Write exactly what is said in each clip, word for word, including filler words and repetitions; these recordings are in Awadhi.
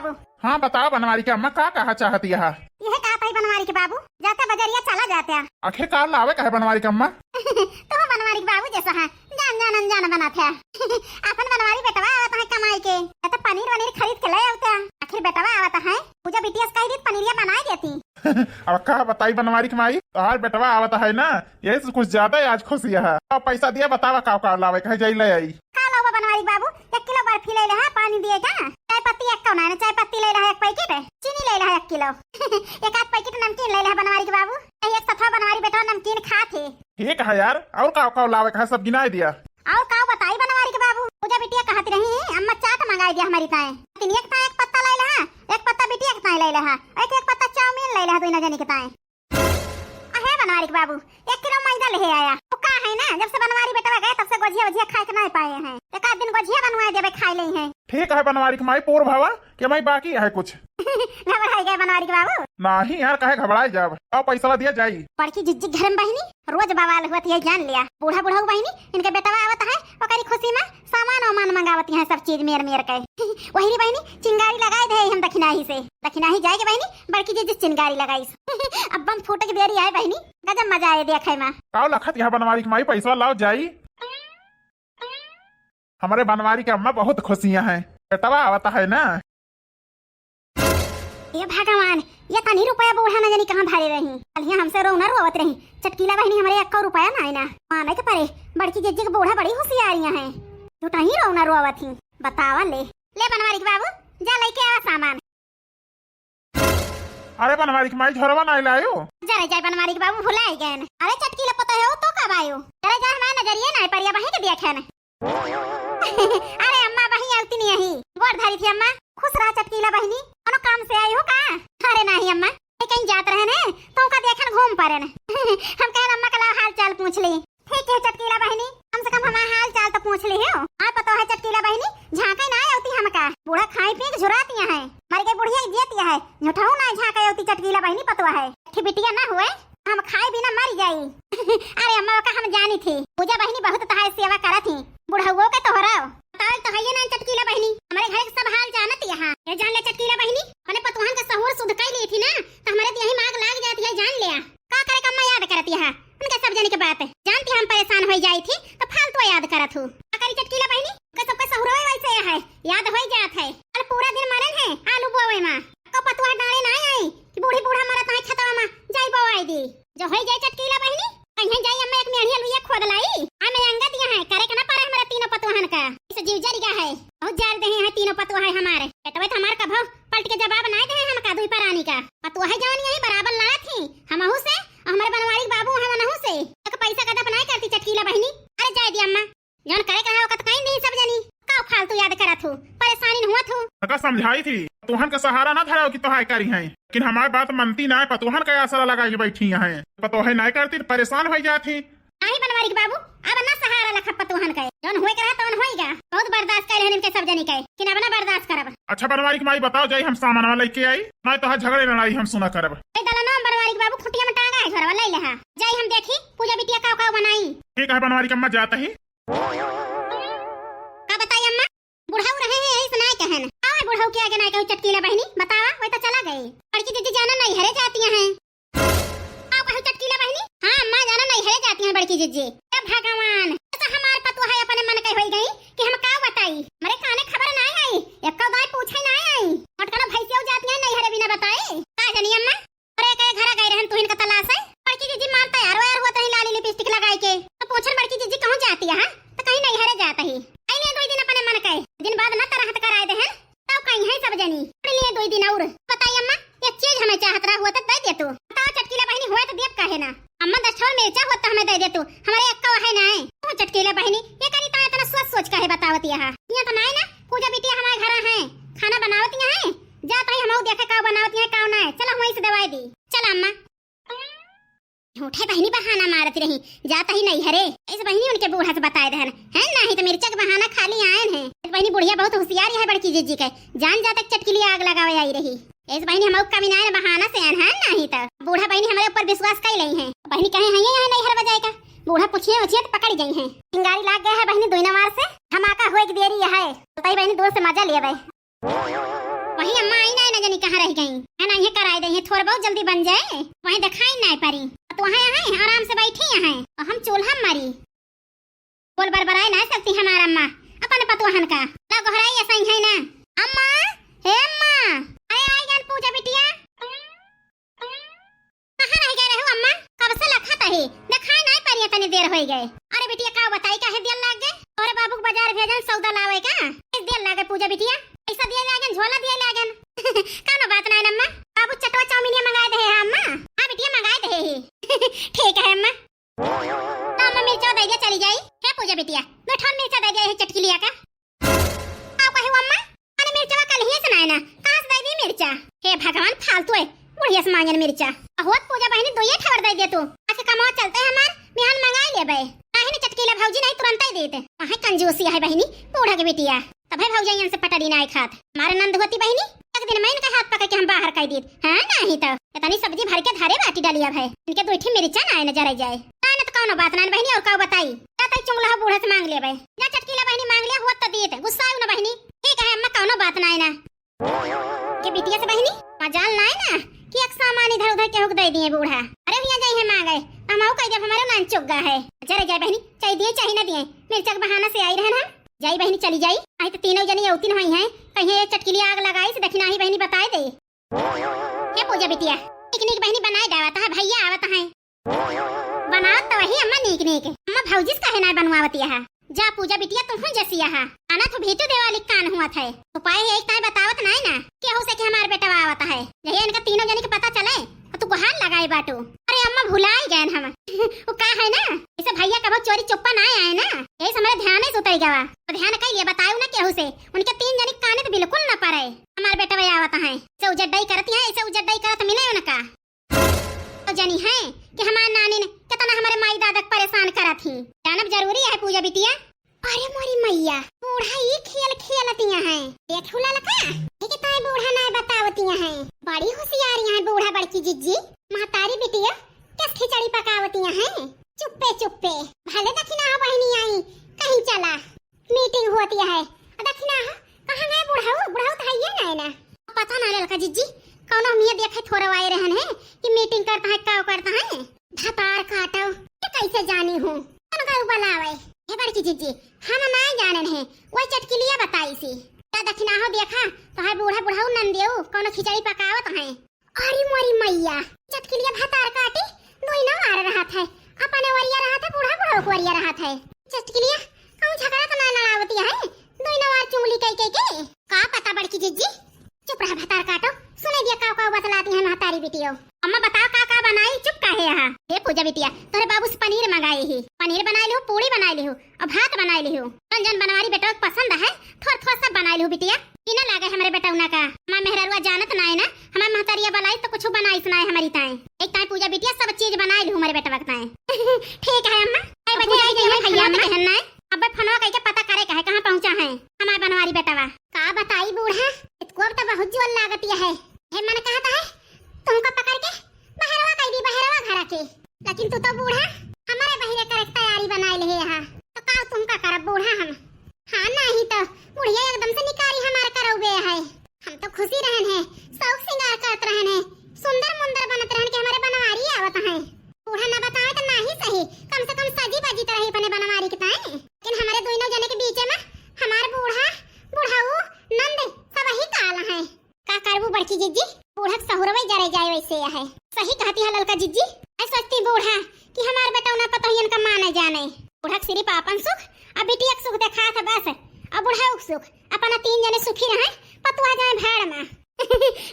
हाँ, बताओ बनवारी के अम्मा, का कहा चाहत यहा? यह कहत है बनवारी के बाबू, जाते बजरिया चला जाते। आखिर का लावे का है बनवारी के अम्मा? तो बनवारी के बाबू जैसा है, जान जान अनजान बनात है। अपन बनवारी बेटवा आवत है कमाई के, या तो पनीर वनीर खरीद के ले आवते। आखिर बेटवा आवत है, पूजा बिटिया से कह दी पनीरिया बनाए देती। अब का बताई बनवारी के माई, तोहार बेटवा आवत है ना, यही से कुछ ज्यादा ही आज खुशी है। अब पैसा दिया, बतावा का का लावे के है, जाई ले आई। का लावा बनवारी के बाबू? एक किलो बर्फी ले ले है, पानी दिए का? चाय पत्ती एक कौन है, चाय पत्ती ले ले है एक पैकेट, चीनी ले ले है एक किलो, एक आध पैकेट नमकीन ले ले है बनवारी के बाबू। यही एक सफा बनवारी बेटवा नमकीन खात है। ठीक है यार, और का का लावे के है, सब गिनाई दिया। और का बताई बनवारी के बाबू, पूजा बिटिया कहत रही, अम्मा चाट मंगाई दिया हमारी ताए। तिनिया के ताए एक पत्ता ले ले है, एक पत्ता बिटिया के ताए ले ले है, एक एक पत्ता चाउमीन ले ले है, दोनों जनी के ताए। अहे बनवारी के बाबू, एक किलो मैदा ले आया। तो का है ना, जब से बनवारी बेटवा गए, तब से गोझिया वोझिया खाए के नहीं पाए हैं। एक आध दिन गोझिया बनवाए देबे, खाए ले हैं। ठीक है बनवारी के माई, पूर भवा के माई, बाकी है कुछ। घबराई गए बनवारी के बाबू? नहीं यार, काहे घबराई जाब, अब पैसा दिया जाई। बड़की जिज्जी घर में बहिनी, रोज बवाल हुआ थी, जान लिया। बूढ़ा बुढ़ऊ बहिनी, इनके बेटवा आवत है, ओकरी खुशी में सामान वामान मंगावती हैं, सब चीज मेर मेर के। वही रे बहिनी, चिंगारी लगाए दे हम दखिनाही से। दखिनाही जाए के बहिनी, बड़की जिज्जी चिंगारी लगाइस। अब बम फूटे के देरी आए बहिनी, गजब मजा आए देखे में। काव लखत यहाँ बनवारी के माई, पैसा लाओ जाई। हमारे बनवारी के अम्मा बहुत खुशियाँ हैं, बेटवा आवता है ना। हे भगवान, ये तनी रुपया बूढ़ा न जानी कहाँ धरे रही। कलिया हमसे रोना रोवत रही, चटकीला बहिनी हमरे एक्को रुपया ना आइना। माने के परे, बड़की जिज्जी के बूढ़ा बड़ी होशियारियाँ हैं, झूठा ही रोना रोवत ही। बतावा ले, ले बनवारी के बाबू, जा लेके आवा सामान। अरे बनवारी के माई, झोरवा नहीं लायो? जरे जाए बनवारी के बाबू, भुलाई गए। अरे चटकीला पता है, तो कब आयो? जरे जाए, हमारे नजरिए नहीं परिया, वहीं के देखे न। अरे अम्मा, वहीं आवती नहीं यही। गोड़ धरी थी अम्मा। खुश रहा चटकीला बहिनी, कोनो काम से आई हो का? अरे नहीं अम्मा, ये कहीं जात रहे ने, तो उनका देखन घूम पड़े ने। हम कहन अम्मा का लाओ हाल चाल पूछ ली। ठीक है चटकीला बहिनी, कम से कम हमार हाल चाल तो पूछ ली हो। आय पतो है चटकीला बहिनी, झांके ना आवती हमका। बूढ़ा खाई पी के झुराती है, मर गई बुढ़िया जियती है, झूठाऊ ना झांके आवती चटकीला बहिनी पतवा है। अच्छी बिटिया ना हुए, हम खाए बिना मर जाई। अरे अम्मा का हम जानी थी, पूजा बहिनी बहुत तहार सेवा करत थी, बुढ़ाऊ के तोहरा। बताओ तो है ये ना चटकीला बहिनी, हमारे घर के सब हाल जानत यहाँ। ये जान ले चटकीला बहिनी, अपने पतवाहन का सहूर सुध कर ली थी ना, तो हमारे दिया ही माग लाग जाती है, जान लिया। का करे का अम्मा याद करत यहाँ, उनके सब जने के बात जानती हम परेशान हो जाई थी, तो फालतू याद करत हूँ। का करी चटकीला बहिनी, उनके सबके सहुरवे वैसे है, याद हो जात है। कल पूरा दिन मरन है आलू बोवे मा, को पतुआ डाले ना आई कि बूढ़ी बूढ़ा मरत है खेतवा मा, जाई बोवाई दी। जो होई जाए चटकीला बहिनी, कहीं जाई अम्मा एक मेढ़ी अलुइया खोद लाई। आ मैं अंगा दिया है, करे के ना पारे हमारे तीनों पतुहन का। इस जीव जरिया है, बहुत जार दे हैं तीनों पतुआ है हमारे। बेटवे तो हमार कभो पलट के जवाब ना दे हमका दुई परानी का। पतुआ है जवानी यही बराबर लड़ा थी, हमहू से, और हमारे बनवारी के बाबू हम नहू से। एक पैसा का दफ नहीं करती चटकीला बहिनी। अरे जाए दी अम्मा, जौन करे के रहा ओकत कहीं नहीं सब जनी। का फालतू याद करत हूँ, परेशानी हुआ थू। का समझाई थी, पतुहन का सहारा ना धराओ कि तोहार करी हैं, लेकिन हमार बात मनती ना, पतुहन का आसरा लगा के बैठी हैं। पतोहे ना करती तो परेशान हो जात ही। नाही बनवारी के बाबू, अब ना सहारा लखब पतुहन का, जौन होए के रहा तौन होएगा। बहुत बर्दाश्त कर लेहन इनके सब जनी के, लेकिन अब ना बर्दाश्त करब। अच्छा बनवारी के माई बताओ, जाई हम सामानवा लेके आई, ना तो झगड़े लड़ाई हम सुना करब। ए दलनो बनवारी के बाबू, खुटिया में टांगा है झोरवा, ले ले हा। जाई हम देखी पूजा बिटिया का का बनाई। ठीक है बनवारी के अम्मा, जाता ही। का बताई अम्मा, बुढ़ऊ रहे हैं, यही से नाय कहन। आवे बुढ़ऊ के आगे नाय कहू चटकीला बहिनी, बतावा, वही तो चला गए। बड़की जिज्जी जाना नैहरे जाती हैं। का कहू चटकीला बहिनी? हाँ अम्मा, जाना नैहरे जाती हैं बड़की जिज्जी। हे भगवान, ऐसा हमार पतुआ है अपने मन के होई गई कि हम का बताई। हमरे काने खबर नाय आई, एक दाई पूछे नाय आई। मोटकना भैंसिया जाती हैं नैहरे बिना बताए। का जानी अम्मा? अरे, के घरा गए रहन तुहिन का तलाश है? बड़की जिज्जी मार तैयार वैयार हुआ तही लाली लिपस्टिक लगाई के। तो पूछन बड़की जिज्जी कहूँ जाती है, हाँ? तो कहीं नैहरे जात ही। आई ले दो दिन अपने मन के, दिन बाद न तरह कराए देहन, तब कहीं है सब जनी। पढ़ लिए दो दिन और। बताई अम्मा, एक चीज हमें चाहत रहा हुआ तो दे दे तू। बताओ चटकीला बहिनी हुआ तो देब काहे ना? अम्मा दस ठौर मिर्चा हुआ तो हमें दे दे तू, हमारे अक्का है ना है। ओ चटकीला बहिनी, ये करी तो इतना सोच सोच काहे बतावत यहाँ? यहाँ तो ना है ना, पूजा बिटिया हमारे घर है, खाना बनावत यहाँ है, जात ही हम देखे का बनावत यहाँ का ना है, चलो वहीं से दवाई दी। चल अम्मा। झूठे बहिनी बहाना मारत रही, जात ही नैहरे। इस बहिनी उनके बूढ़ा से बताए दहन, है नहीं तो मिर्चा के बहाना खाली आयन है। इस बहिनी बुढ़िया बहुत होशियार है बड़की जिज्जी के, जान जात चटकीली आग लगावे आई रही। इस बहिनी हम कमी ना बहाना से आयन है, नहीं तो बूढ़ा बहिनी हमारे ऊपर विश्वास कर ली है। बहिनी कहे हैं ये यहाँ नैहर बजाए का, बूढ़ा पूछिए उछिए तो पकड़ गई है। चिंगारी लाग गया है बहिनी दुई नवार से, धमाका हुए की देरी है। बताई बहिनी दूर से मजा लेवे। वही अम्मा आई ना, ना जानी कहाँ रह गई। है ना, ये कराए दे, ये थोड़ा बहुत जल्दी बन जाए, वहीं दिखाई ना पड़ी। तो वहाँ है, आराम से बैठी है, और हम चूल्हा मारी। बोल बरबराए ना सकती हमार अम्मा, अपन पतोहन का। ला गोहराई ऐसा ही है ना। अम्मा, हे अम्मा, अरे आई जान पूजा बिटिया। कहाँ रह गए रहू अम्मा? कब से लखत है, दिखाई नहीं पड़ी, इतनी देर हो गए। अरे बिटिया, का बताई, काहे देर लाग गए? तोरे बाबू के बाजार भेजन सौदा लावे का, इस देर लागे पूजा बिटिया। पैसा दिए लागन, झोला दिए लागन। कौनो बात नहीं अम्मा, बाबू चटवा चाउमीनिया मंगाए दे है अम्मा। हाँ बिटिया, मंगाए दे ही। ठीक है अम्मा। तो अम्मा मिर्चा दे दिया, चली जाई। हे पूजा बिटिया, दो ठौर मिर्चा दे दिया, ये चटकी लिया का। का कहे वो अम्मा? अरे मिर्चवा कल ही से नाय ना, कहाँ से दे दी मिर्चा? हे भगवान, फालतू है, बुढ़िया से मांगन मिर्चा। अहोत पूजा बहिनी दो ये ठवर दे दे तू। आज के कमावा चलते हमार, बिहान मंगाई लेबे। काहे ने चटकीला भौजी नहीं तुरंत ही देते। काहे कंजूसी है बहिनी, बूढ़ा के बिटिया। तबे भौजाइयन से पटरी नाय खात। हमारे नंद होती बहिनी, एक दिन मैं इनका हाथ पकड़ के हम बाहर कर दीत। हाँ, नहीं तो इतनी सब्जी भर के धरे बाटी डाली अब है। इनके दो ठे मिर्चा ना आए न जरे जाए। ना, ना तो कौनो बात ना बहिनी, और का बताई? का तई चुंगला हो बूढ़ा से मांग लेबे। जा चटकीला बहिनी मांग ले, होत तो दीत। गुस्सा ना बहिनी। ठीक है अम्मा, कौनो बात ना है ना। के बिटिया से बहिनी, मजाल ना है ना कि एक सामान इधर उधर केहू के दे दिए बूढ़ा। अरे भैया जाई है मांगे, हम आऊ कह दे हमारे नान चुग्गा है। जरे जाए बहिनी, चाहे दिए चाहे ना दिए, मिर्चा के बहाना से आई रहन हम। जाई बहिनी, चली जाई। आई तो तीनों जनी औतिन हुई हैं, कहीं ये चटकीली आग लगाई से दखिनाही बहिनी बताए दे। हे पूजा बिटिया, नीक नीक बहिनी बनाए डावत है, भैया आवत है। बनावत तो वही अम्मा नीक नीक, अम्मा भौजी से काहे ना बनवावत यह। जा पूजा बिटिया, तुम हूँ जसिया है, आना तो भीतू देवाली कान हुआ थे। उपाय है एक ताई बतावत नाय ना, केहू से कि हमार बेटा आवत है। यही इनका तीनों जनी के पता चले, तो तू गुहार लगाए बाटू। अरे अम्मा भुलाई गए हम। वो का है ना, इसे भैया कबो चोरी चुप्पा ना आए ना, यही से हमारे ध्यान से उतर गवा। तो ध्यान कह लिए बताऊ ना केहू से, उनके तीन जनी काने तो बिल्कुल ना पड़े। हमार बेटा आवत है, इसे उजड्डाई करती है, इसे उजड्डाई करत मिले उनका। तो जानी है कि हमार नानी ने कितना हमारे माई दादा के परेशान करत ही। जानब जरूरी है पूजा बिटिया। अरे मोरी मैया, बूढ़ा ई खेल खेलतिया है। देखू ललका, ठीक ताई बूढ़ा नाय बतावतिया है। बड़ी होशियार यहाँ बूढ़ा बड़की जिज्जी। महतारी बिटिया, कस खिचड़ी पकावतिया है। चुप्पे चुप्पे, भले दखिना हो बहिनी आई, कहीं चला। मीटिंग होती है। आ दखिना हो, कहाँ गए बुढ़ऊ? बुढ़ऊ तो है ये ना, ना। पता ना ललका जिज्जी, कौनो मियाँ देखे थोड़े आए रहन है कि मीटिंग करता है, का करता है। भतार काटो, ये कैसे जानी हूँ? कौन का बुलावे? हे बड़की जिज्जी, हम ना जानन है, वही चटकिलिया बताई सी। का दखिना हो देखा, तो है बूढ़ा बुढ़ऊ नंदेऊ, कौनो खिचड़ी पकावत है। अरे मोरी मैया, चटकिलिया भतार काटी, दोई नवार रहत है, अपने वरिया रहत है, बूढ़ा बुढ़ऊ के वरिया रहत है। चटकिलिया, कहूँ झगड़ा तो ना लड़ावती है, दोई नवार चुंगली कई कई के। का पता बड़की जिज्जी? चुप रहा भतार काटो, सुने दिया का का बतलाती है महतारी बिटियो। अम्मा बताओ का का बनाई, चुप काहे यहाँ? हे पूजा बिटिया, तोरे बाबू से पनीर मंगाए ही, पनीर बनाए लिहू, पूड़ी बनाए लिहू, और भात बनाए लिहू। जौन जौन बनवारी बेटवा के पसंद है, थोड़ थोड़ सब बनाए लिहू बिटिया। कि ना लागे हमरे बेटौना का। हमार मेहररुआ जानत नाय ना, हमार महतरिया बलाई तो कुछ बनाइस नाय हमारी ताए। एक ताए पूजा बिटिया सब चीज बनाए लिहू हमारे बेटवा के ताए। ठीक है अम्मा, कई बजे आई जाइए भैया तो कहन नाय। अब फोनवा कई के पता करे का है, कहाँ पहुँचा है हमार बनवारी बेटवा। का बताई बूढ़ा, इतको अब तो बहुत जोर लागत है। हे मन कहता है, तुमका पकड़ के बहरवा कई दी, बहरवा घरा के। लेकिन तू तो बूढ़ा हमारे बहिरे करे के तैयारी बनाए लिहे हा। तो का तुमका करब बूढ़ा हम? हाँ, नहीं तो बुढ़िया एकदम से निकारी हमार करौबे है। हम तो खुशी रहन है, शौक सिंगार करत रहन है, सुंदर मुंदर बनत रहन के हमारे बनवारी आवत है। बूढ़ा ना बताए तो नाही सही, कम से कम सजी बजी तो रही अपने बनवारी के ताए। लेकिन हमारे दोनों जने के बीचे में हमार बूढ़ा, बुढ़ऊ, नंद सब ही काल है। का करबू बड़की जिज्जी, बूढ़क सहुरवे जरे जाए वैसे है। सही कहती है ललका जिज्जी। ऐ सोचती बूढ़ा कि हमार बेटौना पतोहियन का माने जाने। बूढ़क सिर्फ आपन सुख आ बिटिया के सुख देखात है बस। आ बुढ़ऊ के सुख, अपना तीन जने सुखी रहे, पतुआ जाए भाड़ में।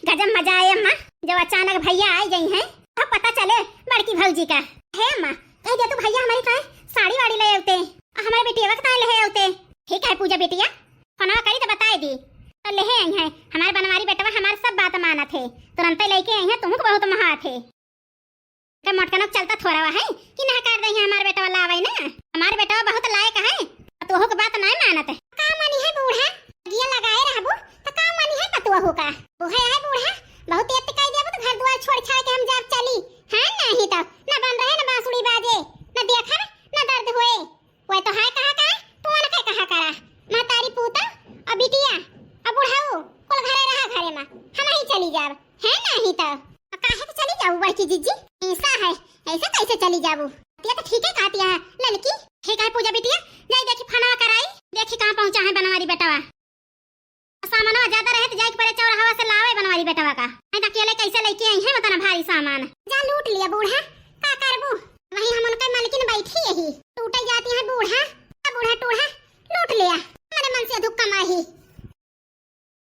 गजब मजा आए अम्मा, जब अचानक भैया आई गई हैं, तब पता चले बड़की भौजी का। हे अम्मा, कह दे तू भैया हमारी ताए साड़ी वाड़ी ले आउते, आ हमारे बिटिया के ताए ले आउते। ठीक है पूजा बिटिया, फोनवा करी तो बताए दी। तो लेहे आई हैं, हमार बनवारी बेटवा हमार सब बात मानत है, तुरंते लेके आई हैं, तुमको बहुत महात है। का मोटकनक चलता थोड़ा है कि ना कर दे हमार बेटवा लावे ना, हमार बेटवा बहुत लायक है, पतोहू के बात नहीं मानत है। का मानी है बूढ़ा, गिया लगाए रहबू तो का मानी है पतोहू का? वो है, है बूढ़ा, बहुत एत कह देबू तो घर द्वार छोड़ छाड़ के हम जाब चली। हाँ नहीं तो ना बन रहे ना बांसुरी बाजे, ना देखब ना दर्द हुए। वह तो है कहा का, तू उनके कहा करा। महतारी पूता, अब बिटिया, अब बुढ़ऊ, कुल घरे रहा घरे। माँ, हम ही चली जाब, है नहीं तो। काहे के चली जाबू बड़की जिज्जी? ऐसा है, ऐसे कैसे चली जाबू? ये तो ठीक है कहती है ललकी। ठीक है पूजा बिटिया, जाई देखी फनवा कराई, देखी कहाँ पहुँचा है बनवारी बेटवा। सामानवा ज्यादा रहे तो जाए के पड़े चौराहवा से लावे बनवारी बेटवा का। नहीं तो अकेले कैसे लेके आई है उतना भारी सामान। जा लूट लिया बूढ़ा, का करबू?